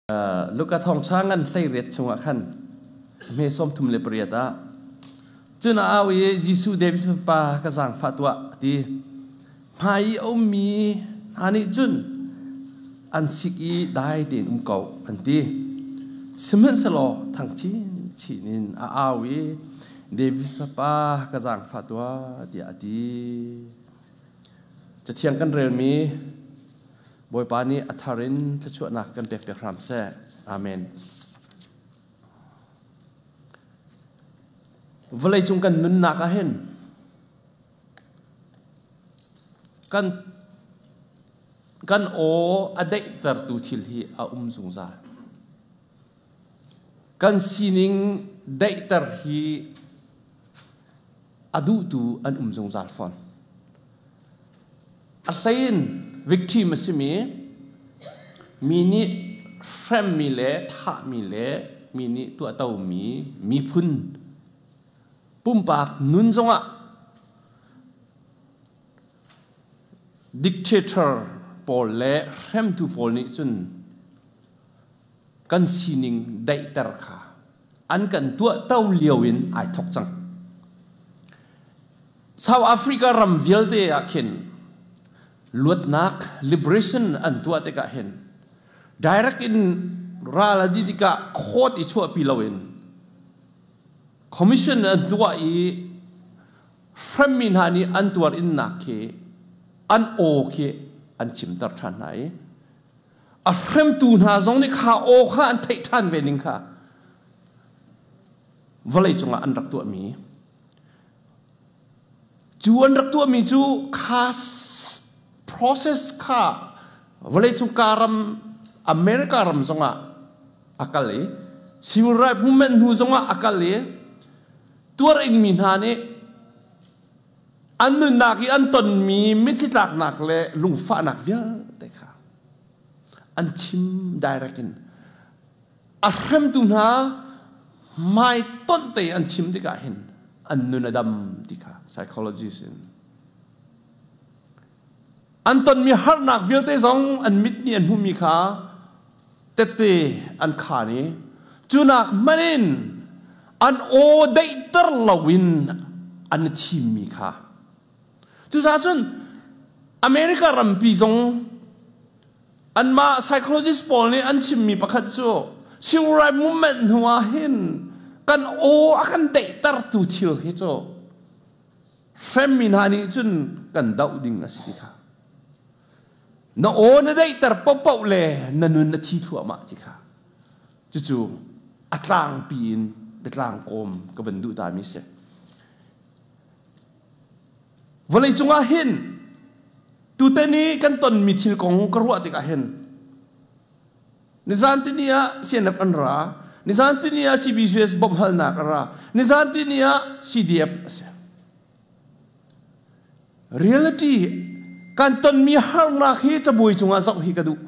Luka thawngṭha ngan 18 chungah khan hme 38 ah cun a au i Jesuh David fapa ka zaangfah tuah a ti. Hmai i a ummi hna nih cun an sik i dai tein um ko an ti. Sihmanhsehlaw thang chinchin in a au i David fapa ka zaangfah tuah tiah a ti. Cathiang kan relmi Bawipa nih a thar in thluachuahnak kan pekpiak hram seh. Amen. Vawleicung kan nunnak ah hin kan kan aw a daihtertu thil hi a um zungzal. Kan sining daihter hi a duhtu an um zungzal fawn. A hleiin victim a simi mi nih hremmi le thahmi le mi nih tuahtomi miphun pumpak nun zongah dictator pawl le hremtu pawl nih cun kan sining daihter kha an kan tuahto lio in ai thok cang. South Africa ram vialte ah khin luatnak liberation an tuah tikah hin direct in ral a di tikah court i chuahpi loin commission an tuah i hremmi hna nih an tuar innak khi an aw khi an chimter ṭhan hna i a hremtu hna zong nih kha aw kha an theih ṭhan ve ning kha vawlei cungah an rak tuahmi cu an rak tuahmi cu kha process kha vawleicung ka ram America ram zongah a kal i civil rights movement hnu zongah a kal i tuar ingmi hna nih an nunnak i an tonmi mitthli tlaknak le lungfahnak vialte kha an chim direct in a hremtu hna hmai tonh te an chim tikah hin an nun a dam ti kha psychologist in an tonmi harnak vialte zong an mit nih an hmuhmi kha tette an khaan i cunak hmanh in an aw daihter loin an i thimmi kha cucaah cun America rampi zong anmah psychologist pawl nih an chimmi pakhat cu civil rights movement hnu ah hin kan aw a kan daihtertu thil hi cu hremmi hna nih cun kan doh ding a si ti kha Na aw na daihter paohpaoh le na nun a thi thluahmah ti kha. Cucu a tlangpi in biatlang kawm ka van duh ta mi si. Vawlei cungah hin tute ni kan tonmi thil kong ka ruah tikah hin nizan tini ah CNF an ra, nizan tini ah CBCS bawmhhalnak a ra, nizan tini ah CDF a si. Reality kan tonmi harnak hi cabuai cungah zoh hi ka duh.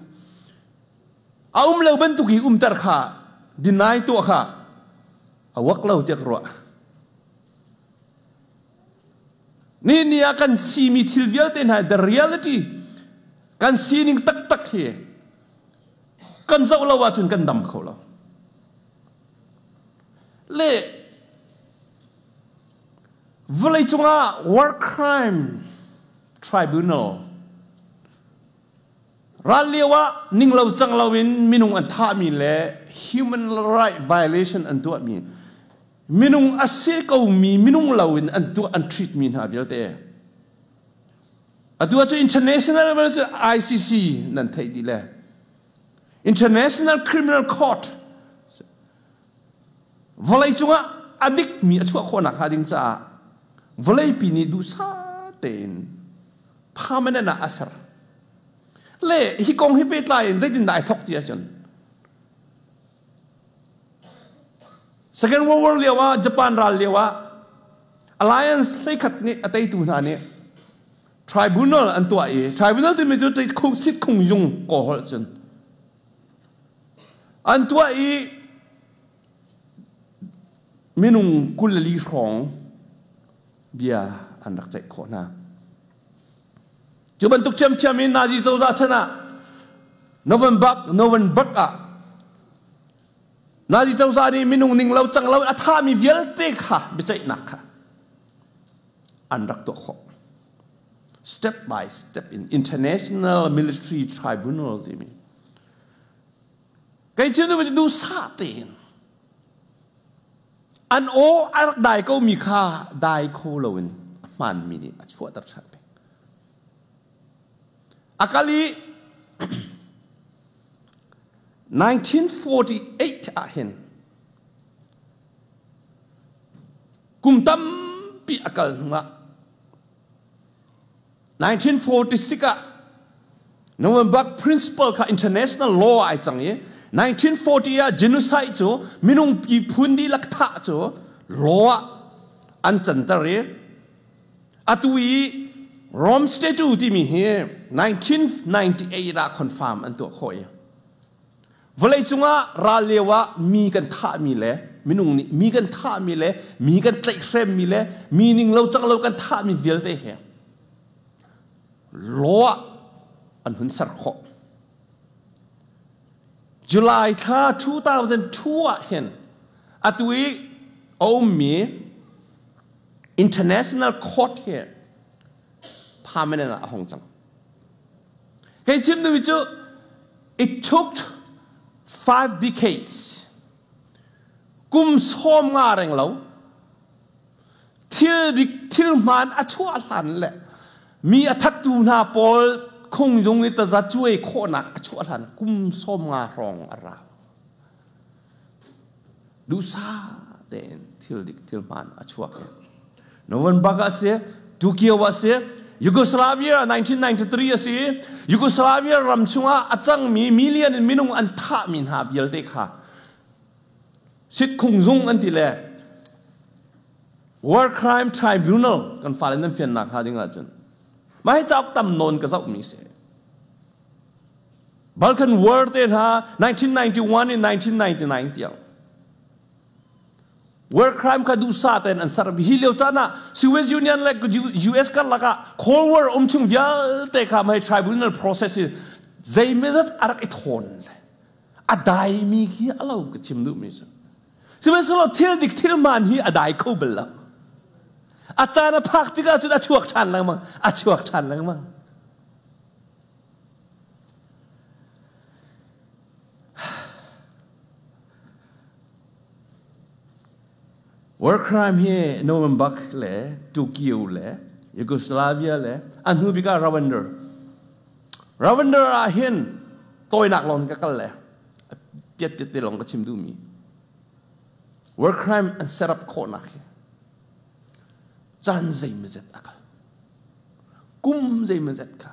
A um lo bantuk hi umter kha deny tuah kha a wak lo tiah ka ruah. Ni ni ah kan simi thil vialte hna the reality kan sining taktak hi kan zoh lo ahcun kan dam kho lo. Le Vawleicung ah war crime tribunal ral lio ah ninglo cang loin minung an thahmi le human right violation an tuahmi minung a si komi minung loin an tuah an treat mi hna vialte atu cu international level cu ICC nan theih dih le International Criminal Court Vawleicung ah a dikmi a chuah khawh nakhnga ding caah vawleipi nih duhsah tein permanent ah a ser. Le hi kong hi pehtlai in zeitindah ai thawk ti ahcun Second World War lio ah Japan ral lio ah Alliance hleikhat nih a teitu hna nih tribunal an tuah i tribunal timi cu sit khung yung kaw holh cun An tuah i minung 24 hrawng bia an rak ceih khawh hna. Cu bantuk ṭhiamṭhiam in Nazi cozah chan ah November ah Nazi cozah nih minung ning lo cang lo a thami vialte kha biaceihnak kha an rak tuah khawh. Step by step in International Military Tribunal timi. Kei cu nu duhsah tein an aw a rak dai ko mi kha dai kho loin a hmaanmi nih a chuahter ṭhan peng. A kal i 1948 ah hin kum tampi a kal hnuah 1946 ah Nuremberg Principle kha international law ai cang i 1940 ah genocide cu minung phun dihlak thah cu law ah an canter i atu i Rome Statute timi hi 1998 ah confirm an tuah khawh i Vawleicung ah ral lio ah mi kan thahmi le minung nih mi kan thahmi le mi kan tlaihhremmi le mi ning lo cang lo kan thahmi vialte he law ah an hun ser khawh. July thla 2002 ah hin atu i a ummi International Court hi permanent ah a hong cang. Kei chim duhmi cu it took 5 decades kum 50 reng lo thil dik thil hmaan a chuah hlan le mi a thattu hna pawl khungjung i taza cuai khawhnak a chuah hlan kum 50 hrawng a rau. Duhsah tein thil dik thil hmaan a chuak. November ah si, Tokyo ah si, Yugoslavia 1993 a si. Yugoslavia ram chungah a cangmi million in minung an thahmi hna vialte kha sit khung zung an ti le War Crime Tribunal kan fale nan fiannak hnga ding ahcun mah hi cauk tam nawn ka zohmi si. Balkan War te hna 1991 in 1999 tiang War crime kha duhsah tein an ser. Hi lio caan ah Soviet Union le US karlak ah Cold War um chung vialte kha mei tribunal process hi zeimawzat a rak i thawn le a daimi khi a lo ka chim duhmi cu. Sihmanhsehlaw thil dik thil hmaan hi a dai kho bal lo. A caan a phak tikah cun a chuak ṭhan lengmang, a chuak ṭhan lengmang. War crime hi Nuremberg le Tokyo le Yugoslavia le a hnu bik ah Rwanda. Rwanda ah hin tawinak lawng ka kal le piat piat te lawng ka chim duhmi. War crime an set up khawhnak hi caan zeimawzet a kal. Kum zeimawzet kha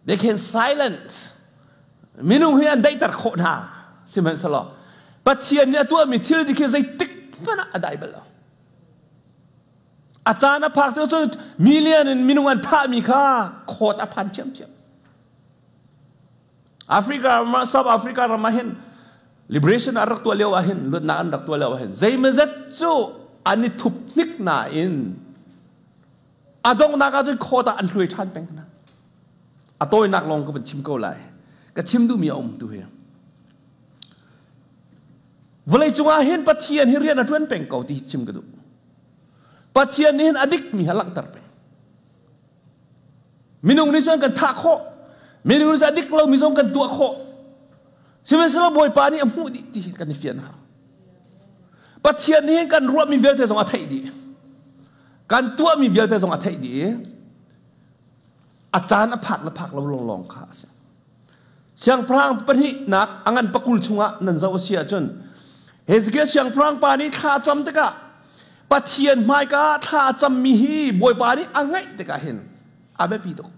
They can silent. Minung hi an daihter khawh hna. Sihmanhsehlaw Pathian nih a tuahmi thil dik hi zeitik hmanh ah a dai bal lo. A caan a phak cu cun million in minung an thahmi kha court a phan ṭhiamṭhiam. Africa ram ah South Africa ram ah hin liberation an rak tuah lio ah hin luatnak an rak tuah lio ah hin zeimawzat cu an i thup hnik nain A donghnak ah cun court ah an hluai ṭhan peng hna. A tawinak lawng ka van chim ko lai. Ka chim duhmi a um tu hi. Vawlei cungah hin Pathian hi rian a ṭuan peng ko ti chim ka duh. Pathian nih hin a dikmi ha langhter peng. Minung nih cun kan thah khawh. Minung nih cun a dik lomi zong kan tuah khawh. Sihmanhsehlaw Bawipa nih a hmuh dih ti kan i fian hau. Pathian nih hin kan ruahmi vialte zong a theih dih. Kan tuahmi vialte zong a theih dih i a caan a phak le phak lo lawnglawng kha a si. Siangpahrang pahnihnak a ngan pakul chungah nan zoh a si ahcun Hezekiah siangpahrang pa nih thla a cam tikah Pathian hmaika thla a cammi hi Bawipa nih a ngaih tikah hin a biapi tuk.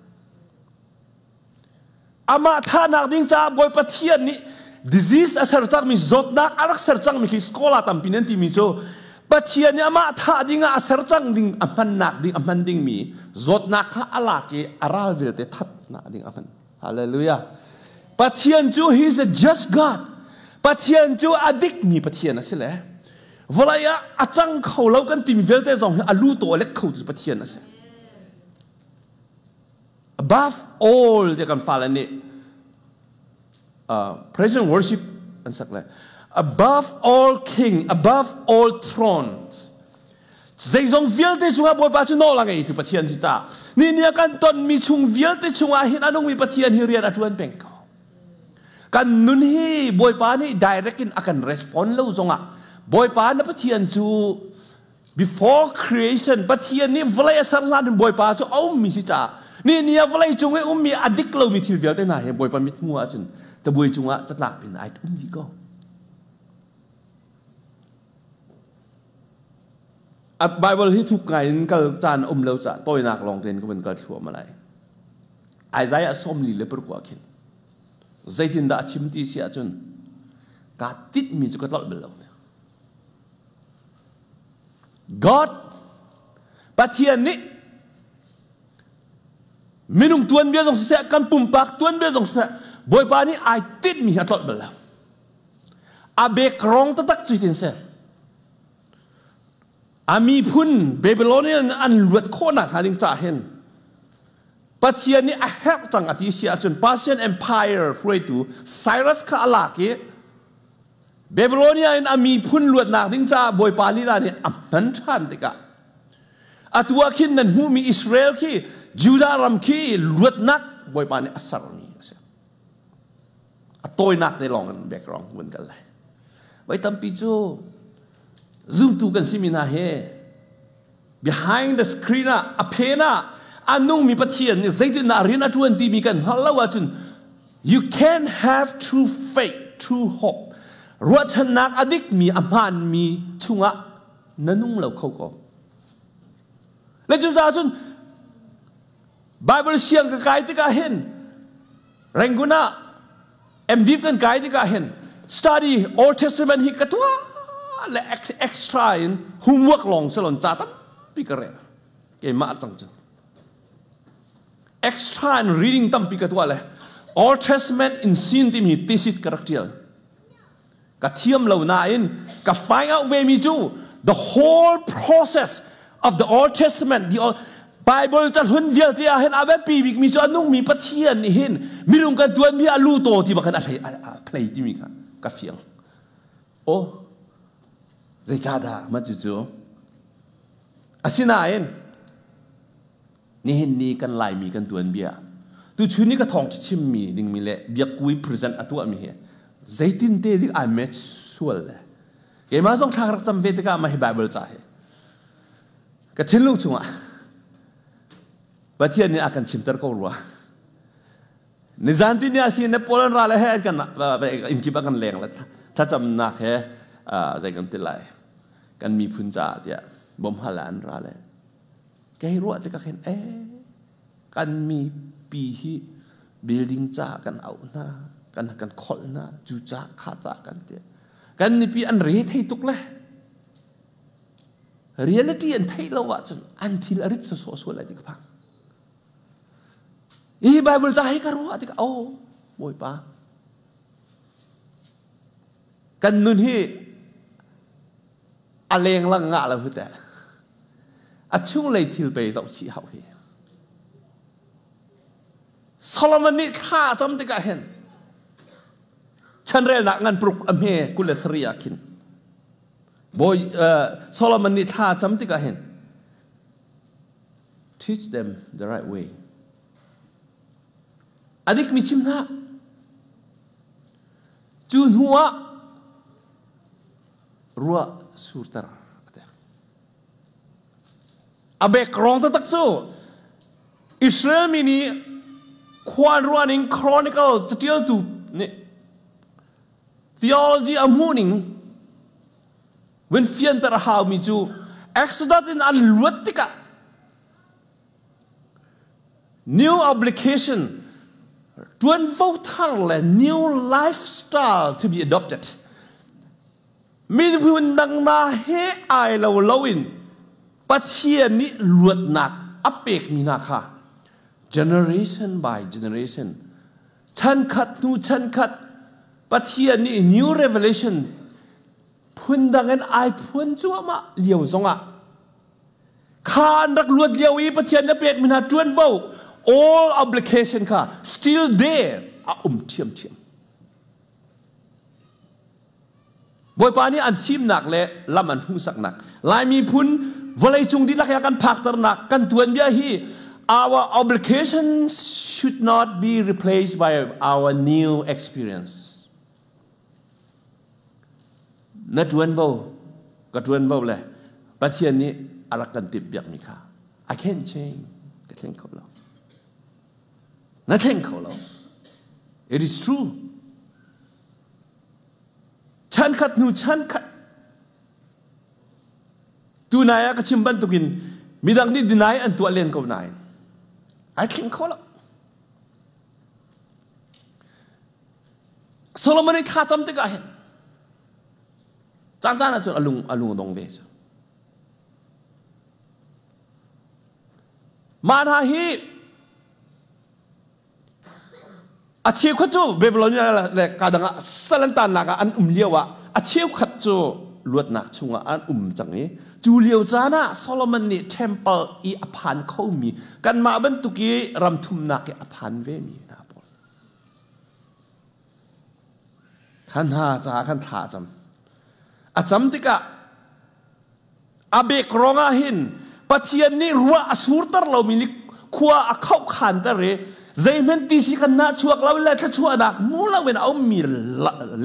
Amah thahnak ding caah Bawipa Pathian nih disease a ser cangmi zawtnak a rak ser cangmi khi scholar tampi nih an timi cu Pathian nih amah thah ding ah a ser cang ding a hmannak ding a hman dingmi zawtnak kha a lak i a ral vialte thatnak ding a hman. Hallelujah. Pathian cu he is a just God. Pathian cu a dikmi Pathian a si le vawlei ah a cang kho lo kan timi vialte zong hi a lu to a let kho tu Pathian a si. Above all tiah kan fale nih praise and worship an sak le. Above all king, above all thrones. Zeizong vialte cungah Bawipa cu nawl a ngei tu Pathian si ca. Ni ni a kan tonmi chung vialte chungah hin a nungmi Pathian hi rian a ṭuan peng ko. Kan nun hi Bawipa nih direct in a kan respond lo zongah Bawipa na Pathian cu before creation Pathian nih vawlei a ser hlan in Bawipa cu a ummi si caah ni ni ah vawlei cung i ummi a dik lomi thil vialte hna hi Bawipa mithmuh ahcun cabuai cungah catlap in ai um dih ko. A Bible hi thuk ngai in kal caan um lo ca tawinak lawng tein ka vun kal thluahmah lai. Isaiah 44 khin zeitindah a chim ti si ahcun kaa tinhmi cu ka tlolh bal lo. God Pathian nih minung tuanbia zong siseh kan pumpak tuanbia zong siseh Bawipa nih ai tinhmi hi a tlolh bal lo. A background taktak cu hitin si. A miphun Babylonian an luat khawhnak hnga ding caah hin Pathian nih a herh cang a ti si ahcun Persian Empire hruaitu Cyrus kha a lak i Babylonia in a miphun luatnak ding caah Bawipa lila nih a hman ṭhan tikah atu ah khin nan hmuhmi Israel khi Judah ram khi luatnak Bawipa nih a sermi a si. A tawinak te lawng in background vun kal lai. Voi tampi cu zumtu kan simi hna he behind the screen ah a phen ah a nungmi Pathian nih zeitindah rian a ṭuan timi kan hngalh lo ahcun you can have true faith true hope ruahchannak a dikmi a hmaanmi chungah na nung lo kho ko le cucaah cun Bible siang ka kai tikah hin Rangoon ah MD kan kai tikah hin study Old Testament hi ka tuah le extra in homework lawng salon ca tampi ka rel keimah cang cun extra in reading tampi ka tuah le Old Testament in sin timi thesis ka rak tial ka thiam lo nain ka find out ve mi cu the whole process of the Old Testament the Old, Bible cahlun vialte ah hin a biapi bikmi cu a nungmi Pathian nih hin minung kan tuanmi a lu taw ti bak in a hlei a play timi kha ka fiang oh zeicahdah mah cucu asinain Nihin ni kan Laimi kan tuanbia tuchun ni ka thawng chimmi dingmi le biakui present a tuahmi hi zeitin te dik ai match sual le keimah zong thla rak cam ve tikah mah hi Bible ca hi ka thinlung chungah Pathian nih a kan chimter ko rua nizan ti ni a si ne Poland ral he an kan inn kip ah kan leng le thlacamnak he zei kan ti lai kan miphun caah tiah bawmhal an ra le Kei ruah tikah khin ee kan mipi hi building ca kan auh hna kan kan kholh hna cu ca kha ca kan ti kan mipi an re thei tuk le reality an theih lo ahcun an thil a rit sawsawh sual lai ti ka phang hi bible ca hi ka ruah tikah oh bawipa kan nun hi a lenglang ngah lo hi teh a chunglei thil pei zoh chih hau hi Solomon nih thla a cam tikah hin chanrelnak ngan pruk a hme 27 ah khin Bawi Solomon nih thla a cam tikah hin teach them the right way a dikmi chim hna cu hnu ah ruah surter a ti. A background taktak cu Israel mi nih khua an ruah ning Chronicle catialtu nih theology a hmuh ning vun fianter a haumi cu Exodus in an luat tikah new obligation tuanvo thar le new lifestyle to be adopted miphun dang na he ai lo loin Pathian nih luatnak a pekmi hna kha generation by generation chan khat hnu chan khat Pathian nih new revelation phundang in ai phuan cuahmah lio zongah kha an rak luat lio i Pathian na pekmi hna ṭuanvo all obligation kha still there a um ṭhiamṭhiam. Bawipa nih an thimnak le lam an hmuhsaknak Lai miphun vawleicung dihlak he kan phakternak kan tuanbia hi our obligations should not be replaced by our new experience. Na tuanvo ka tuanvo le Pathian nih a rak kan timh piakmi kha I can't change ka thleng kho lo. Na thleng kho lo. It is true. Chankhat hnu chankhat tunai ah ka chim bantukin midang nih deny an tuah len ko nain ai thleng kho lo. Solomon i thla cam tikah hin caan caan ah cun a lung a lung a dong ve cu. Mah hna hi A cheukhat cu Babylonia le kadang ah sal an tannak ah an um lio ah a cheukhat cu luatnak chungah an um cang i cu lio caan ah Solomon nih temple i a phan khomi kanmah bantuk i ram thumnak i a phan vemi hna pawl khan hna caah khan thla a cam. A cam tikah A bek ruangah hin Pathian nih ruah a surter lomi nih khua a khauhkhanter i zeihmanh ti si kan nah chuak lo le thluachuahnak hmu loin a ummi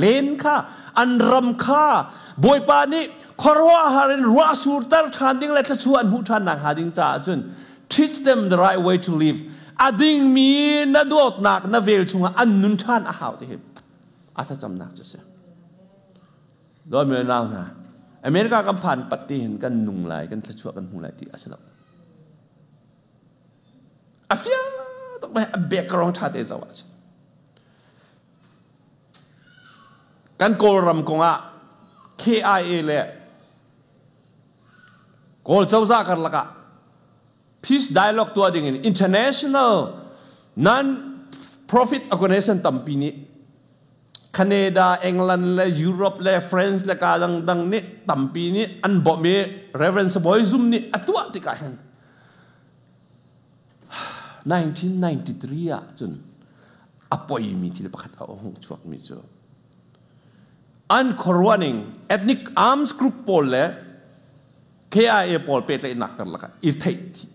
len kha an ram kha Bawipa nih khuaruahhar in ruah surter ṭhan ding le thluachuah an hmuh ṭhan nakhnga ding caah cun teach them the right way to live a dingmi na dawtnak na vel chungah an nun ṭhan a hau ti hi a thlacamnak cu a si. Dawtmi le nau hna, America kan phan pat ti hin kan nung lai, kan thluachuah kan hmu lai ti a si lo. A fiang tuk mai a background ṭha te zoh ahcun. Kan Kawlram kongah KIA le Kawl cozah karlak ah peace dialogue tuah ding in international non-profit organization tampi nih Canada, England le Europe le France le ka dangdang nih tampi nih an bawmh i Reverend Sabawi Zum nih a tuah tikah hin 1993 ah cun a poimi thil pakhat a hung chuakmi cu an khuaruahning ethnic arms group pawl le KIA pawl pehtlaihnak karlak ah i theih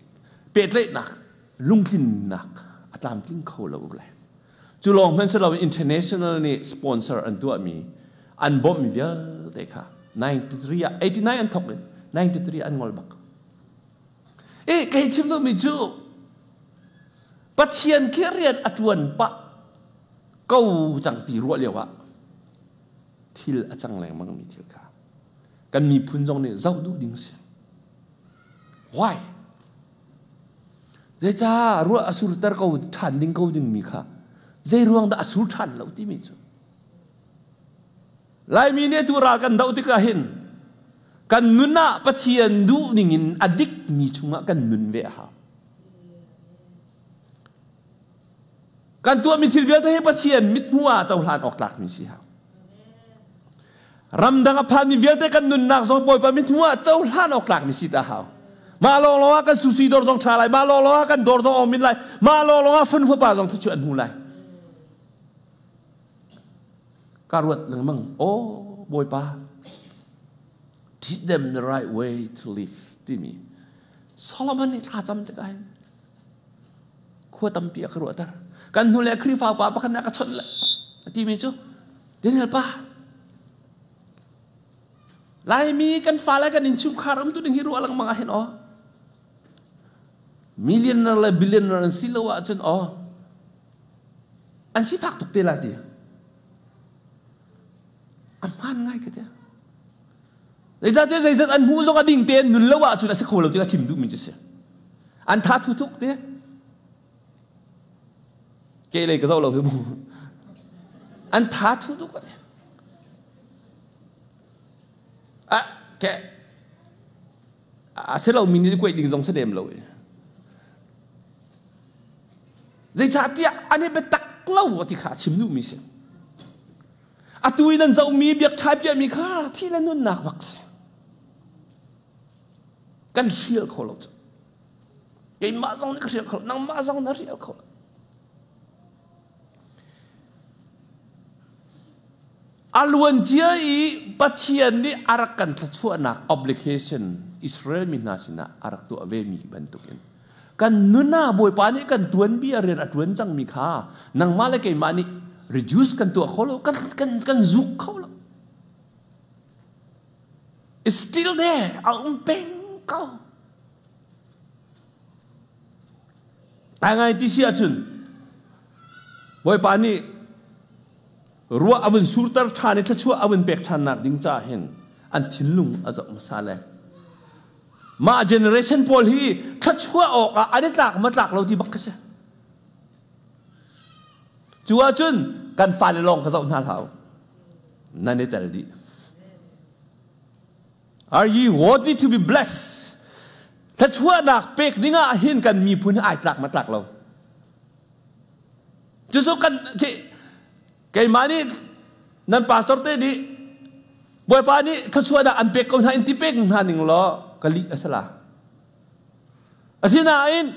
pehtlaihnak lungtlinnak a tlamtling kho lo le Cu lawng hmanh si loin international nih sponsor an tuahmi an bawmhmi vialte kha 93 ah 89 an thawk in 93 an ngol bak. E kei chim duhmi cu Pathian khi rian a tuan pah ko cang ti ruah lio ah thil a cang lengmang mi thil kha kan miphun zong nih zoh duh ding si. Why? Zeicah ruah a surter ko ṭhan ding ko dingmi kha zei ruang dah a sur ṭhan lo timi cu Laimi nih atu ral kan doh tikah hin kan nun ah Pathian duh ningin a dikmi chungah kan nun ve a hau. Kan tuahmi thil vialte hi Pathian mithmuh ah cohlan awk tlakmi si hau. Ramdang a phanmi vialte kan nunnak zong Bawipa mithmuh ah cohlan awk tlakmi si ta hau. Mah lawnglawng ah kan susi dawr zong ṭha lai, mah lawnglawng ah kan dawr zong awm min lai, mah lawnglawng ah fun fapa zong cu an hmu lai. Ka ruat lengmang, oh Bawipa, teach them the right way to live timi Solomon nih thla cam tikah hin khua tampi a ka ruahter. Kan hnu le Khrihfa upa pakhat nih a ka chawnh le a timi cu Daniel pa Laimi kan fale kan innchungkhar um tu ding hi ruah lengmang ah hin aw millionaire le billionaire an si lo ahcun aw an sifak tuk te lai ti a hmaan ngai ka ti Zeicahtiah zeizat an hmuh zong a ding tein nun lo ahcun a si kho lo ti a chim duhmi cu si. An tha thu tuk ti. Ke lei ka zoh lo hi mu. An tha thu tuk ti. Ah, ke a si lo mi nih kuai ding zong si lem lo i. Zeicahtiah an i biatak lo ti kha a chim duhmi si. Atu i nan zohmi biakṭhai piahmi kha thi le nunnak bak si. Kan hrial kho lo cu. Keimah zong nih ka hrial kho lo, nangmah zong na hrial kho lo. A luancia i Pathian nih a rak kan thluachuahnak obligation Israel mi hna sinah a rak tuah vemi bantukin kan nun ah Bawipa nih kan tuanbia rian a ṭuan cangmi kha nangmah le keimah nih reduce kan tuah kho lo, kan, kan, kan zuk kho lo. It's still there, a um peng ko. Ai ngai ti si ahcun Bawipa nih ruah a vun surter ṭhan i thluachuah a vun pek ṭhannak ding caah hin an thinlung a zoh hmasa le mah generation pawl hi thluachuah awkah an i tlak ma tlak lo ti bak ka si. Cu ahcun kan fale lawng kha zoh hna hlah u. Nan i tel dih. Are ye worthy to be blessed? Thluachuahnak pek dingah hin kan miphun hi ai tlak ma tlak lo. Cucu kan keimah nih nan pastor te nih Bawipa nih thluachuahnak an pek ko hna in ti pek hna ning law ka lih a si la. Asinain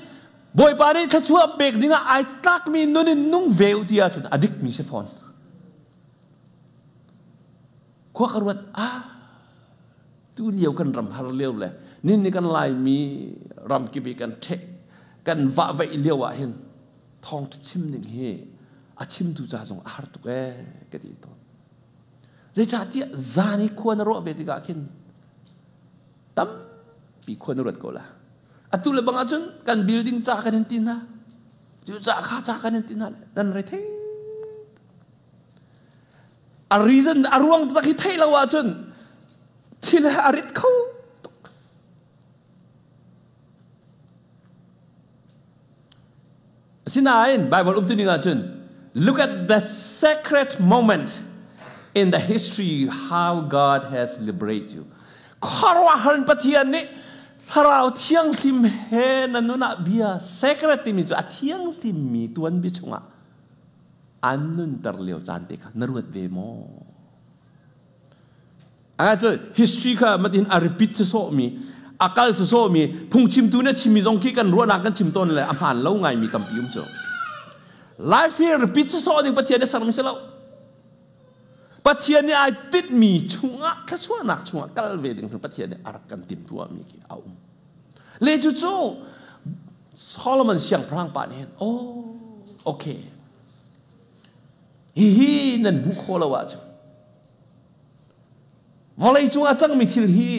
Bawipa nih thluachuah pek dingah ai tlakmi nun in nung ve u ti ahcun a dikmi si fawn. Khua ka ruat ah tu lio kan ram har lio le nin ni kan Laimi ram kip i kan ṭheh kan vah veih lio ah hin thawngṭha chim ding hi a chimtu ca zong a har tuk ee ka ti tawn. Zeicahtiah zan i khua na ruah ve tikah khin tampi khua na ruat ko la. Atu le bang ahcun kan building ca kan in ti hna. Cu ca kha ca kan in ti hna le nan re thei. A reason a ruang tak hi theih lo ahcun thil he a rit kho tuk. Asinain Bible umtu ning ahcun look at the sacred moment in the history how God has liberated you. Khuaruahhar in Pathian nih Thlarau Thianghlim he na nun ah bia sacred timi cu a thianghlimmi tuanbia chungah an nunter lio caan te kha na ruat ve maw? A cu history kha matin a repeat sawsawhmi a kal sawsawhmi phungchimtu nih a chimmi zong khi kan ruahnak kan chim tawn le a hmaan lo ngaimi tampi um cu. Life hi repeat sawsawh ding Pathian nih sermi si lo. Pathian nih ai tinhmi chungah thluachuahnak chungah kal ve ding Pathian nih a rak kan timhtuahmi khi a um. Le cu cu Solomon siangpahrang pa nih hin oh okay hihi nan hmuh khawh lo ahcun vawlei cung a cangmi thil hi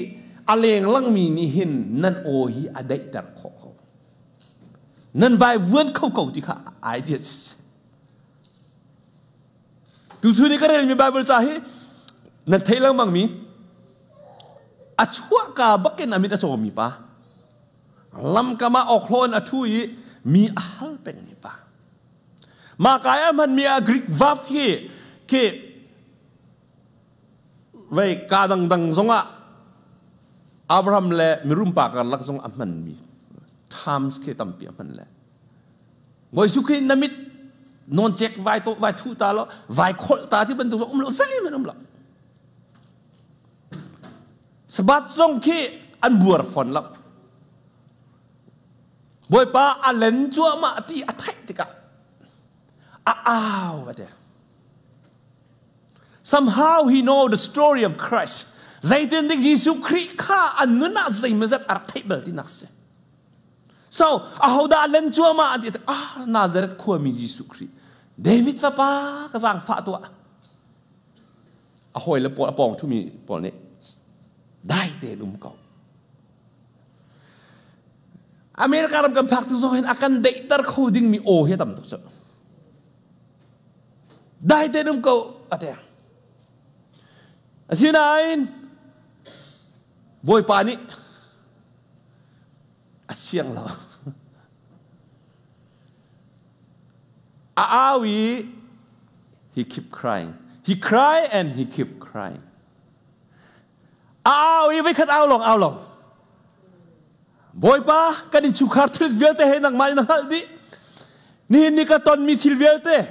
a lenglang-mi nih hin nan aw hi a daihter khawh ko nan vaivuan kho ko ti kha idea si tuchun i ka relmi Bible ca hi nan theih lengmang mi a chuahka bakin a mit a cawmi pa lamkam ah awkhlawn a ṭhu i mi a hal pengmi pa mah kai a hmanmi a Greek verb hi khi vei ka dangdang zongah Abraham le mirum pa karlak zong a hmanmi times khi tampi a hman le Bawi Jesuh Khrih na mit nawn cek vai to vai thu ta lo vai kholh ta ti bantuk zong um lo zeihmanh um lo Sabbath zong khi an buar fawn lo. Bawipa a len cuahmah ti a theih tikah a au a ti. Somehow he know the story of Christ. Zeitindik Jesuh Khrih kha an nun ah zeimazat a rak theih bal ti nak si. So ahodah len cuahmah an ti ah Nazareth khuami Jesuh Khrih David fapa ka zaangfah tuah. A hawile pawl a pawng ṭhumi pawl nih dai tein um ko. America ram kan phak tu zong hin a kan deihter kho dingmi aw hi a tam tuk cu. Dai tein um ko a ti. Asinain Bawipa nih a siang lo. A au i he keep crying. He cry and he keep crying. A au i voikhat au lawng au lo. Bawipa kan innchungkhar thil vialte he nangmah in na hngalh dih. Nihin ni ka tonmi thil vialte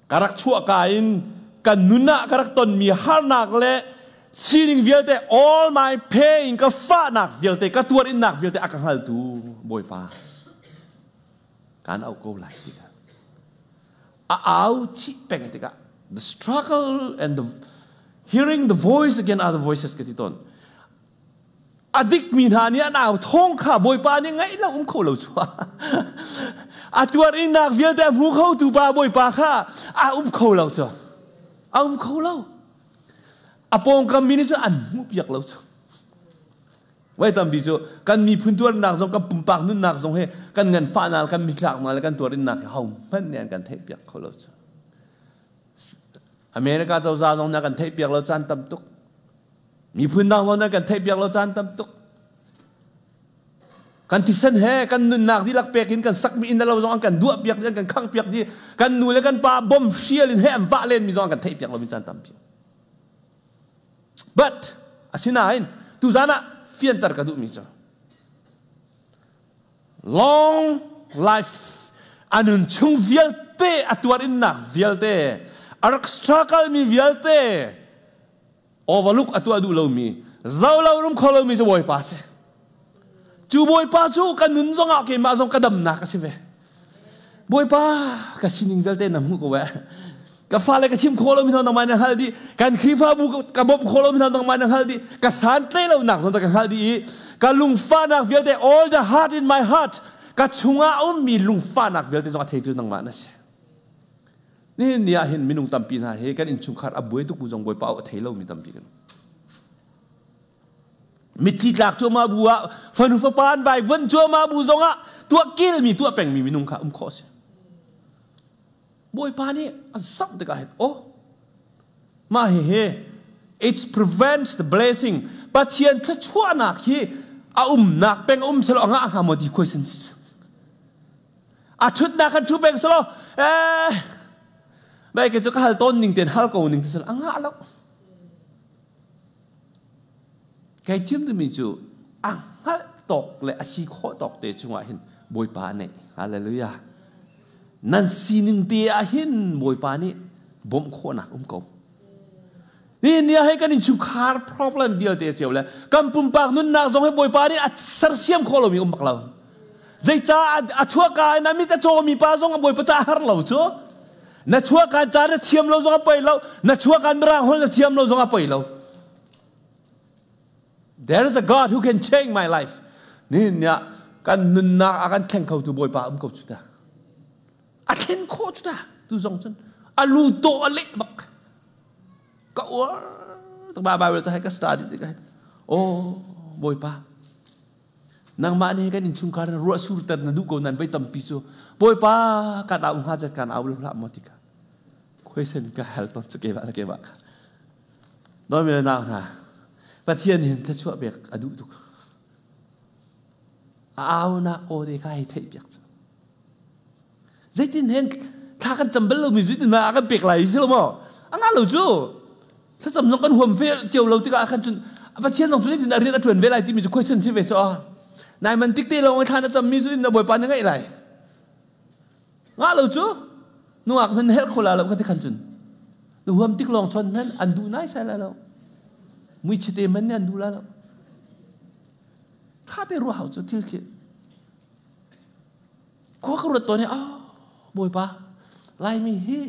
ka rak chuahka in ka nun ah ka rak tonmi harnak le sining vialte all my pain ka fahnak vialte ka tuarinnak vialte a ka hngaltu Bawipa kaan auh ko lai ti a au chih peng tikah. The struggle and the hearing the voice again other voices ka ti tawn. A dikmi hna nih an au thawng kha Bawipa nih ngaih lo um kho lo cu. A tuar innak vialte a hmu kho tu pa Bawipa kha a um kho lo cu. A um kho lo. A pawngkam mi nih cun an hmuh piak lo cu. Voi tampi cu kan miphun tuarnak zong kan pumpak nunnak zong hi kan nganfahnak kan mithlaknak le kan tuarinnak hi hohmanh nih an kan theihpiak kho lo cu. America cozah zong nih an kan theihpiak lo caan tam tuk. Miphun dang zong nih an kan theihpiak lo caan tam tuk. Kan thisen he kan nunnak dihlak pek in kan sakmi inn lo zong an kan duah piak an kan khang piak di kan nu le kan pa bom hrial in he an vah len mi zong an kan theihpiak lo mi caan tampi. But asinain tuzan ah fianter ka duhmi cu long life a nun chung vialte a tuarinnak vialte a rak struggle mi vialte overlook a tuah duh lomi zo lo rum kho lomi cu Bawipa si. Cu Bawipa cu ka nun zongah keimah zong ka damnak a si ve. Bawipa ka sining vialte na hmuh ko eh. Ka fale ka chim khawh lomi hna nangmah na hngalh dih. Kan Khrihfabu ka bawmh khawh lomi hna nangmah na hngalh dih. Ka santlai lonak zong ka hngalh dih i ka lungfahnak vialte all the heart in my heart ka chungah a ummi lungfahnak vialte zong a theitu nangmah na si. Nihin ni ah hin minung tampi hna hi kan innchungkhar a buai tuk bu zong Bawipa a thei lomi tampi kan. Mitthli tlak cuahmah bu ah fanu fapa an vai von cuahmah bu zongah tuah kilmi tuah pengmi minung kha um khawh a si. Bawipa nih an zoh tikah hin oh mah hihi it prevents the blessing Pathian thluachuahnak hi a umnak peng um selaw a ngah hnga maw ti question a ṭhutnak kan ṭhu peng selaw eh bai ke cu ka hal tawn ning ten hal ko ning ti selaw a ngah lo Kai thim timi cu a hngalh tawk le a si khawh tawk te chungah hin Bawipa a neih. Hallelujah. Nan sining te ah hin Bawipa nih bawmh khawhnak um ko. Ni ni ah kan innchungkhar problem vialte cio le kan pumpak nunnak zong hi Bawipa nih a sersiam khawh lomi um bak lo. Zeicah a chuahka in a mit a cawmi pa zong a Bawipa ca har lo cu. Na chuahka ca na thiam lo zong a poi lo. Na chuahka mirang holh na thiam lo zong a poi lo. There is a God who can change my life. Nihin ni ah kan nunnak a kan thleng khotu Bawipa um ko cu ta. A thlen khawh cu ta. Tu zong cun a lu tawh a leh bak. Ka uar tuk ba Bible ca ka study tik ah oh Bawipa nangmah nih kan innchungkhar in ruah surter na duh ko nan voi tampi cu Bawipa kan au hnga zat kan au lo hlah maw ti ka question ka hal tawn cu keimah le keimah kha Dawmi le nau hna, Pathian hin thluachuah pek a duh tuk. A aunak aw te kha hei theih piak cu. Zeitin hen thla kan cam bal lomi zeitin ma a kan pek lai si lo maw? A ngah lo cu. Thlacam zong kan huam ve cio lo tikah khan cun Pathian zong cu zeitin a rian a ṭuan ve lai timi cu question si ve cu. Nai man tik te lawng thla na cammi cu na Bawipa na ngaih lai. Ngah lo cu nungak hman herh kho la lo kha ti khan cun na huam tik lawng chon hman an duh nai sai lai lo mui chite man nih an duh la lo tha te ruah hau cu thil khi khua ka ruat tawn i oh bawipa laimi hi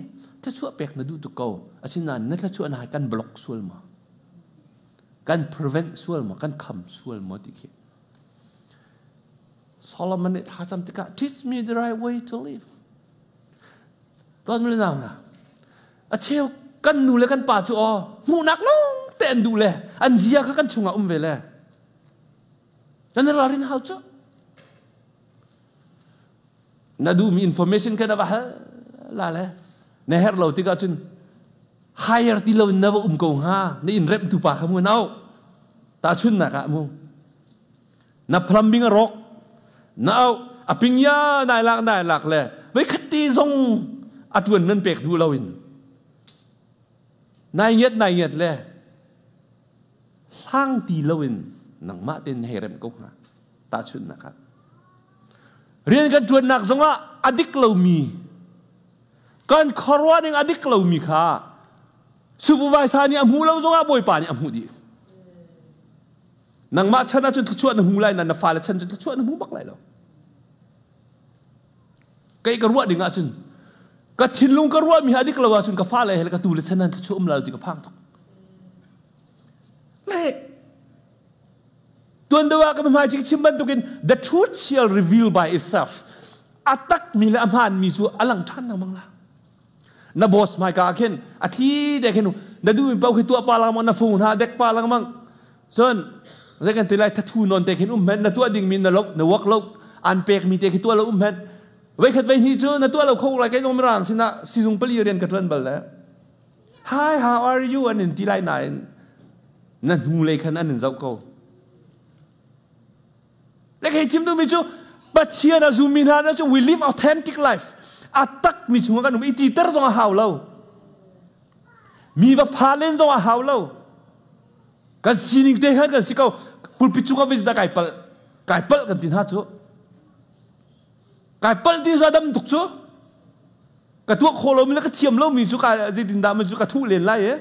thluachuah pek na duh tuk ko asinain na thluachuah na kan block sual ma kan prevent sual ma kan kham sual ma ti khi Solomon nih thlacam tikah teach me the right way to live. Tuan mule nau hna. A cheu kan nu le kan pa cu aw hmuhnak lawng te an duh le an zia kha kan chungah um ve le. Kan ralrin hau cu. Na duhmi information kha na va hal la le na herh lo tikah cun hire ti lo in na va um ko hnga na in remhtu pa kha mu nau ta chunnak ah mu na plumbing a rawk na auh a pingya nai lak nai lak le voi khat te zong a tuan nan pek duh lo in nai ngiat nai ngiat le hlang ti lo in nangmah ten hei rem ko hnga tahchunhnak ah rian kan tuannak zongah a dik lomi kan khuaruah ning a dik lomi kha supervisor nih a hmuh lo zongah bawipa nih a hmuh dih Nangmah chan ahcun thluachuah na hmu lai na na fale chan cun thluachuah na hmu bak lai lo. Kei ka ruah ding ahcun Ka thinlung ka ruahmi hi a dik lo ahcun ka fale he le ka tu le chan an thluachuah um lai lo ti ka phang tuk. Le tuan deuh ah ka hmai ci chim bantukin the truth shall reveal by itself. A takmi le a hmaanmi cu a lang ṭhan lengmang la. Na boss hmaika ah khin a thli te khin na duhmi paoh khi tuah pa lengmang na phone ha dek pa lengmang. Cun zei kan ti lai thathu non te khin um hmenh na tuah dingmi na lo na work lo an pekmi te khi tuah lo um hmenh. Voikhat voi hnih cu na tuah lo kho lai kei zong mirang sinah sizung pali rian ka ṭuan bal le Hi, how are you an in ti lai nain na hnu lei khan an in zoh ko. Le kei chim duhmi cu Pathian a zummi hna na cu we live authentic life. A tak mi chungah kan um i titer zong a hau lo. Mi va pha len zong a hau lo. Kan sining te khan kan si ko. Pulpit cungah visit kai palh kai palh kan ti hna cu. Kai palh ti za dam tuk cu. Ka tuah khawh lomi le ka thiam lomi cu ka zeitindah ma cu ka thuh len lai e.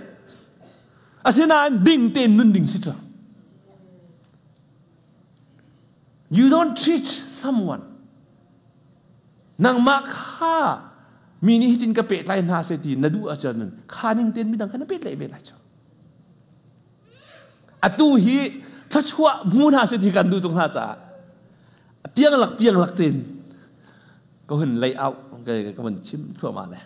Asinain ding tein nun ding si cu. You don't treat someone. Nangmah kha mi nih hitin ka pehtlai hna seh ti na duh ahcun kha ning tein midang kha na pehtlaih ve lai cu. Atu hi thluachuah hmu hna seh ti kan duh tuk hna caah pianglak pianglak tein ka hun lay out ka hun chim thluahmah le.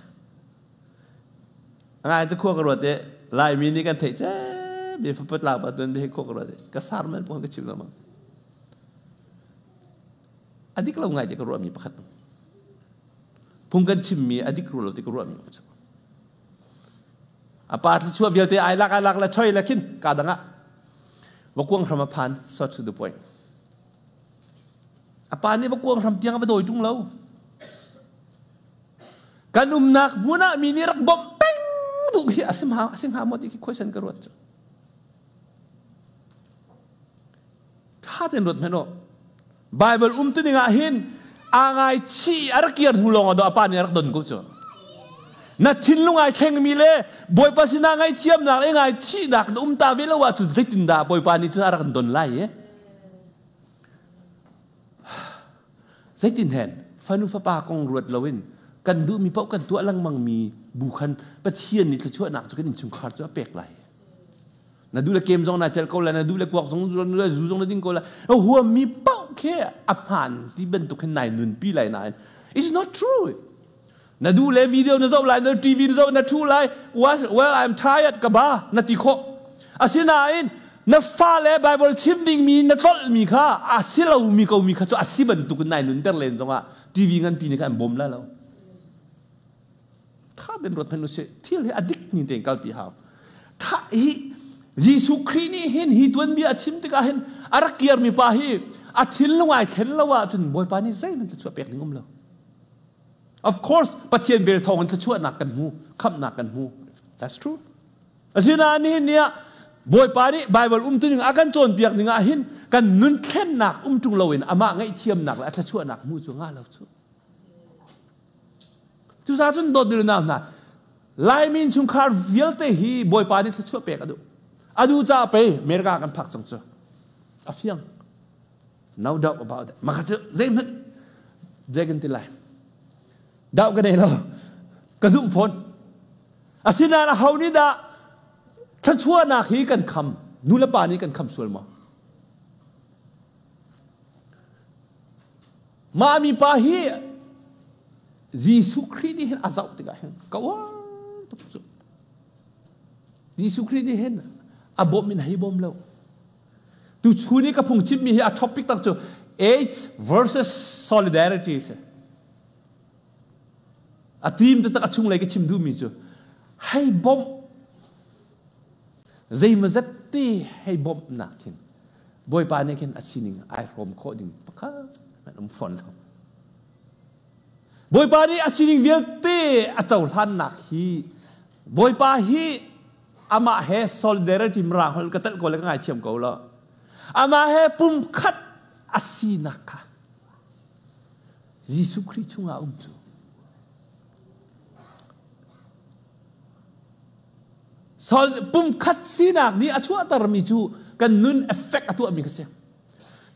Ngai cu khua ka ruat i Laimi nih kan theih cem mi faput lak pa tuan hi khua ka ruat i ka sermon pawh ka chim lengmang. A dik lo ngai ti ka ruahmi pakhat. Phung kan chimmi a dik ru lo ti ka ruahmi pakhat. A pa thluachuah vialte ai lak ai lak le choi le khin ka dang ah vakuang hram a phan short to the point. A pa nih vakuang hram tiang a va dawi ṭung lo. Kan umnak hmun ah mi nih rak bawmh peng duh hi a si hnga a si hnga maw ti khi question ka ruat cu. Ṭha tein ruat hmanh u. Bible um tu ning ah hin aa ngaichih a rak kir hnu lawng ah a pa nih a rak don ko cu. Na thinlung ai thlengmi le Bawipa sinah ngaihthiamnak le ngaichihnak na um ta ve lo ahcun zeitindah Bawipa nih cun a rak don lai i? Zeitin hen fanu fapa kong ruat loin kan duhmi paoh kan tuah lengmangmi bu khan Pathian nih thluachuahnak cu kan innchungkhar cu a pek lai. Na duh le kem zong na celh ko lai, na duh le kuak zong na duh le zu zong na ding ko lai. Na huammi paoh khi a hmaan ti bantuk hin nai nunpi lai nain it's not true. Na duh le video na zoh lai, na TV na zoh, na thu lai. Well, I'm tired ka ba na ti khawh. Asinain na fale Bible chim dingmi na tlolhmi kha a si lomi ko mi kha cu a si bantuk in nai nunter len zongah TV nganpi nih khan an bawm lai lo. Tha den ruat hmanh usih. Thil hi a dik ni tein kal ti hau. Tha hi Jesuh Khrih nih hin hi tuanbia a chim tikah hin a rak kiarmi pa hi a thinlung ai thlen lo ahcun Bawipa nih zeihmanh thluachuah pek ding um lo. Of course, Pathian vel thawng in thluachuahnak kan hmu, khamhnak kan hmu. That's true. Asinain nihin ni ah Bawipa nih Bible umtu ning a kan cawnpiak ning ah hin kan nun thlennak um ṭung loin amah ngaihthiamnak le a thluachuahnak hmu cu ngah lo cu. Cucaah cun dawt nau hna, Laimi innchungkhar vialte hi Bawipa nih thluachuah pek a duh. A duh caah pei America kan phak cang cu. A fiang. No doubt about it. Maka cu zeihmanh zei kan ti lai. Doubt ka nei lo. Ka zumh fawn. Asinain aho nih dah thluachuahnak hi kan kham? Nu le pa nih kan kham sual maw? Mah mipa hi Jesuh Khrih nih hin a zoh tikah hin ka uar tuk cu. Jesuh Khrih nih hin a bawmh in hei bawm lo. Tuchun i ka phungchimmi hi a topic tak cu AIDS versus solidarity si. A team taktak a chunglei ka chim duhmi cu hei bawmh zeimawzat te hei bawmhnak khin Bawipa nih khin a sining ai hrawm khawh ding pakhat an um fawn lo. Bawipa nih a sining vialte a cohlannak hi Bawipa hi amah he solidarity mirang holh ka telh ko le ka ngaithiam ko lo. Amah he pumkhat a sinak kha Jesuh Khrih chungah um cu. Pumkhat sinak nih a chuahtermi cu kan nun effect a tuahmi kha si.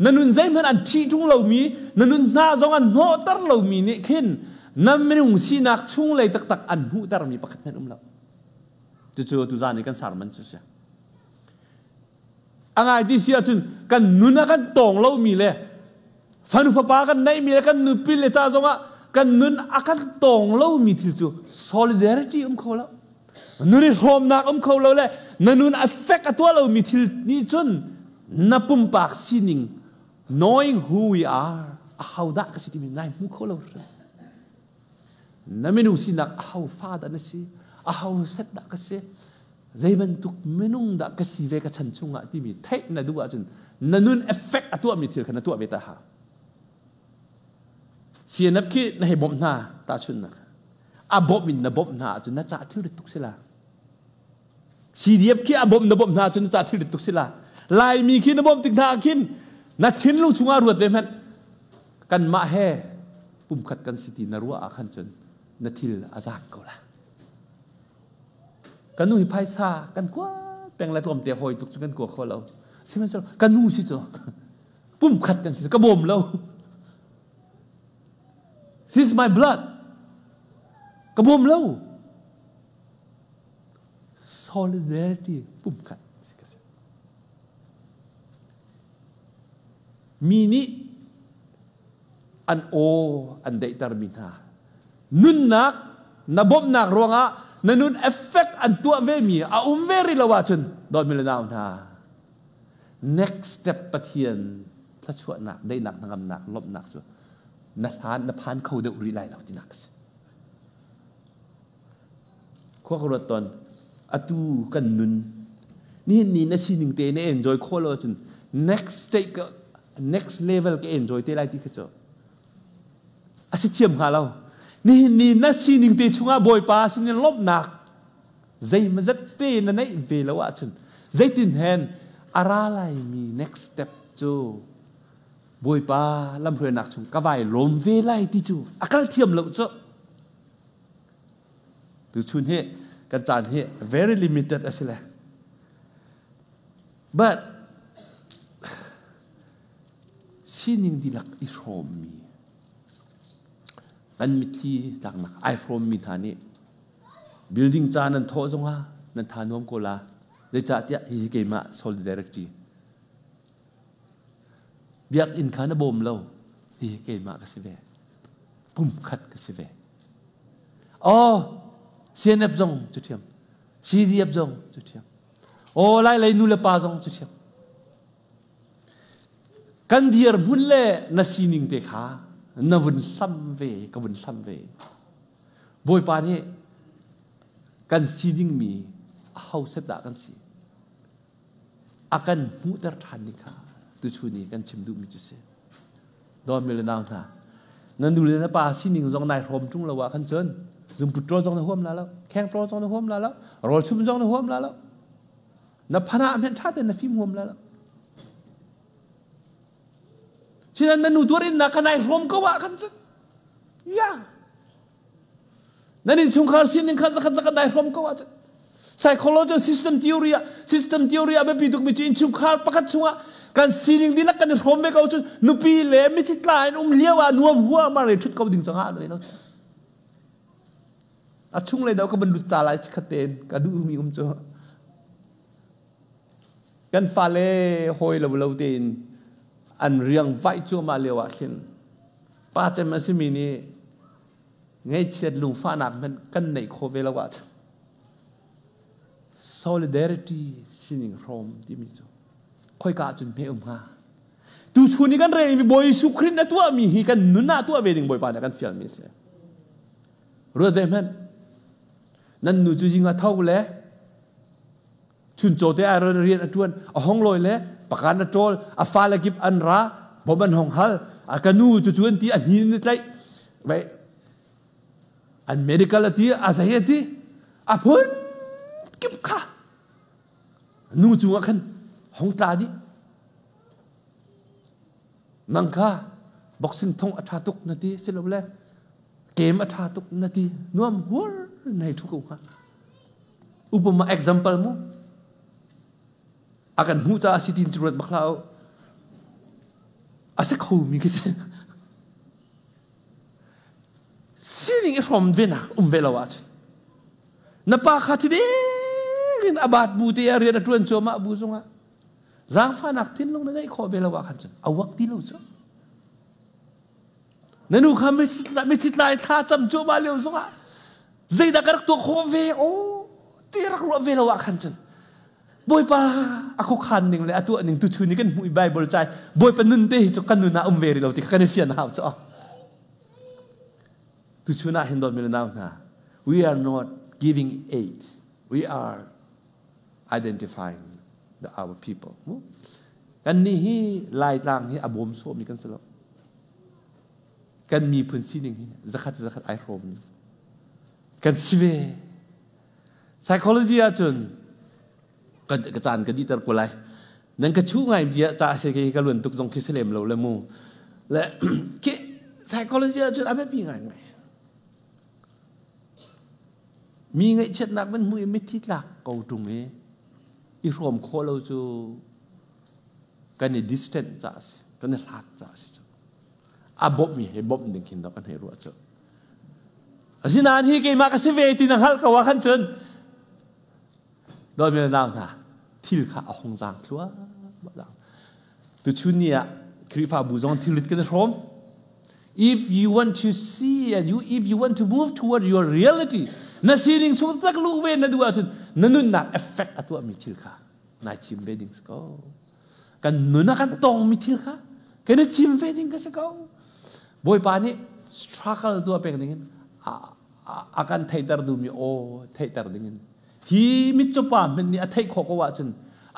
Na nun zeihmanh an ṭhih ṭung lomi, na nun hna zong an hnawhter lomi nih khin Na minung sinak chunglei taktak an hmuhtermi pakhat hmanh um lo. Cucu tuzan i kan sermon cu si. A ngai ti si ahcun kan nun a kan tawng lomi le fanu fapa kan neihmi le kan nupi le ca zongah kan nun a kan tawng lomi thil cu solidarity um kho lo. Nun i hrawmnak um kho lo le na nun a fek a tuah lomi thil nih cun na pumpak sining knowing who we are ahodah ka si timi nai hmu kho lo hrim. Na minung sinak aho fa dah na si aho set dah ka si zei bantuk minung dah ka si ve ka chan chungah timi theih na duh ahcun na nun effect a tuahmi thil kha na tuah ve ta ha. CNF khi na hei bawmh hna tahchunhnak a bawmh in na bawmh hna ahcun na ca thil rit tuk si la. CDF khi a bawmh na bawmh hna ahcun na ca thil rit tuk si la. Laimi khi na bawmh tik hna ah khin na thinlung chungah ruat ve hmanh kanmah he pumkhat kan si ti na ruah ah khan cun na thil a zaang ko la. Ka nu hi phaisa kan kua peng le tlawmte hawi tuk cu kan kua kho lo. Sihmanhsehlaw ka nu si cu pumkhat kan si ka bawm lo. This is my blood. Ka bawm lo. Solidarity pumkhat ka si. Mi nih an aw an daihtermi hna. Nunnak na bawmhnak ruangah na nun effect an tuah vemi a um ve rih lo ahcun dawtmi le nau hna next step Pathian thluachuahnak daihnak hnangamnak lawmhnak cu na hlan na phan kho deuh rih lai lo tinak a si. Khua ka ruat tawn atu kan nun nihin ni na sining te na enjoy khawh lo ahcun next state ka next level ka enjoy te lai ti kha cu a si thiam hnga lo. Nihin ni na sining te chungah Bawipa sinin lawmhnak zeimazat te na neih ve lo ahcun zeitin hen a ra laimi next step cu Bawipa lamhruainak chung ka vai lawm ve lai ti cu a kal thiam lo cu. Tuchun hi kan caan hi very limited a si le. But sining dihlak i hrawmmi kan mitthli tlaknak ai hrawmmi hna nih building ca nan thawh zongah nan tha nuam ko la zeicahtiah hihi keimah solidarity biakinn kha na bawm lo hihi keimah ka si ve pumkhat ka si ve Oh, CNF zong cu ṭhiam. CDF zong cu ṭhiam. Oh, Lai lei nu le pa zong cu ṭhiam. Kan dirhmun le na sining te kha na vun hlam ve, ka vun hlam ve. Bawipa nih kan si dingmi aho set dah kan si? A kan hmuhter ṭhan ding kha tuchun i kan chim duhmi cu si. Dawtmi le nau hna, na nu le na pa sining zong nai hrawm ṭung lo ah khan cun zungput rawl zong na huam la lo, kheng rawl zong na huam la lo, rawl chum zong na huam la lo, na phanah hmenh ṭha tein na fim huam la lo. Sinan na nu tuar in na ka nai hrawm ko ah khan cun ya Nan innchungkhar sining kha zakhat zakhat dai hrom ko ahcun psychology system theory ah system theory ah biapi tukmi cu innchungkhar pakhat chungah kan sining dihlak kan i hrawm ve ko cun nupi le mithi tla in um lio ah nuam hua ma re thut ko ding cangah lo lo a chung lei do ka ban lut ta lai khat tein ka duhmi um cu kan fale hawi lo lo tein an riang vaih cuahmah lio ah khin pa cem a simi nih Ngaihchiat lungfahnak hmanh kan neih khawh ve lo ahcun solidarity sining hrawm timi cu khoika ahcun hme um hnga? Tuchun i kan relmi Bawi Jesuh Khrih na tuahmi hi kan nun ah tuah ve ding Bawipa nih a kan fialmi a si. Ruat ve hmanh. Nan nu cu zing ah tho le chuncaw te ah rian a ṭuan a hong lawi le pakan a ṭawl a fale kip an ra bawm an hong hal a ka nu cu cu an ti a hnin in tlaih vai an medical a ti a zei a ti a phun kip kha nu cungah khan hong tla dih nang kha boxing thong a ṭha tuk na ti silole game a ṭha tuk na ti nuam hur nei ṭhu ko hnga Upama example mu. A kan hmuh caah si tin ruat bak hlah u. A si kho mi khi si. Sining i hrawm venak um ve lo ahcun na pa kha thi ding in a baat bu te ah rian a ṭuan cuahmah bu zongah zaangfahnak thinlung na ngeih khawh ve lo ah khan cun a uak ti lo cu. Na nu kha mithi tlai thla cam cuahmah lio zongah zeidah ka rak tuah khawh ve aw ti rak ruah ve lo ah khan cun Bawipa a khuakhan ning le a tuah ning tuchun i kan hmuh i Bible cai Bawipa nun te hi cu kan nun ah um ve rih lo ti kha kan i fian hau cu. Tuchun ah hin dawtmi le nau hna, we are not giving aid, we are identifying the, our people. Kan nih hi Laitlang hi a bawm sawhmi kan si lo. Kan miphun sining hi zakhat zakhat ai hrawmmi kan si ve. Psychology ahcun ka caan ka dihter ko lai. Nan ka chuh ngai bia ca se ke ka luan tuk zong khi si lem lo le mu. Le ke psychology ahcun a biapi ngai ngai. Mi ngaihchiatnak van hmu i mitthi tlak ko ṭung i i hrawm khawh lo cu kan i distant ca a si, kan i hlat ca a si cu. A bawmh mi he bawmh ding khin kan hei ruah cu. Asinain hi keimah ka si ve ti na hngalh ko ah khan cun dawtmi le nau hna thil kha a hung zaang thluahmah. Tuchun ni ah Khrihfabu zong thilrit kan i hrawm. If you want to see and you, if you want to move toward your reality, na sining chung tak lu ve na duh ahcun na nunnak effect a tuahmi thil kha nai thim ve ding si ko. Kan nun ah kan tongmi thil kha kan i thim ve ding ka si ko. Bawipa nih struggle tuah pek ding in a kan theihter duhmi aw theihter ding in hi mitcawpa hmanh nih a theih khawh ko ahcun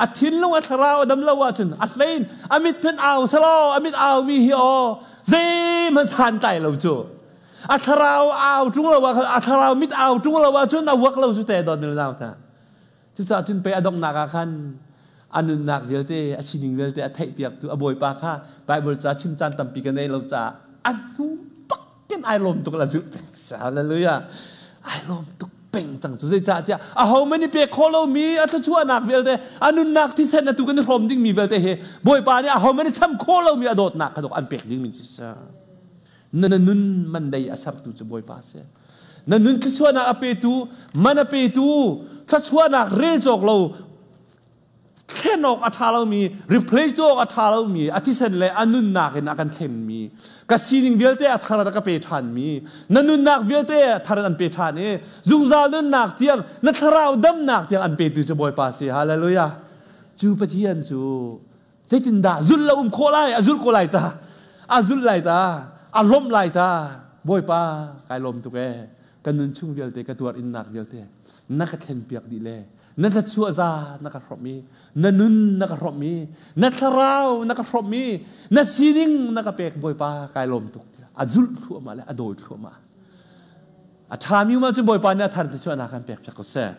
a thinlung a thlarau a dam lo ahcun a hlein a mit hmanh au selaw a mit au mi hi aw zeihmanh santlai lo cu a thlarau au ṭung lo ah a thlarau mit au ṭung lo ahcun a uak lo cu te don nau ta. Cucaah cun pei a donghnak ah khan a nunnak vialte, a sining vialte a theihpiaktu a Bawipa kha Bible ca chim caan tampi ka nei lo caah a hnu bak in ai lawm tuk la zulh peng. Hallelujah. Ai lawm tuk peng cang cu. Zeicahtiah aho man i pek khawh lomi a thluachuahnak vialte, a nunnak thisen atu kan i hrawm dingmi vialte hi Bawipa nih aho man i cham khawh lomi a dawtnak kha an pek dingmi si. Na nun man dei a sertu cu Bawipa a si. Na nun thluachuahnak a petu, man a petu, thluachuahnak rel cawk lo, thlen awk a ṭha lomi, replace tu awk a ṭha lomi, a thisen le a nunnak in a kan thlenmi, ka sining vialte a thar a ka pe ṭhanmi, na nunnak vialte a thar an pe ṭhan i zungzal nunnak tiang, na thlarau damnak tiang an petu cu Bawipa si. Hallelujah. Cu Pathian cu Zeitindah zulh lo um khawh lai? A zulh ko lai ta. A zulh lai ta. A lawmh lai ta. Bawipa, kai lawm tuk ee. Ka nun chung vialte, ka tuar innak vialte na ka thlen piak dih le na thluachuah za na ka hrawmh i na nun na ka hrawmh i na thlarau na ka hrawmh i na sining na ka pek Bawipa kai lawm tuk a zulh thluahmah le a dawi thluahmah a ṭhami ma cu Bawipa nih a thar thluachuahnak kan pek piak ko seh.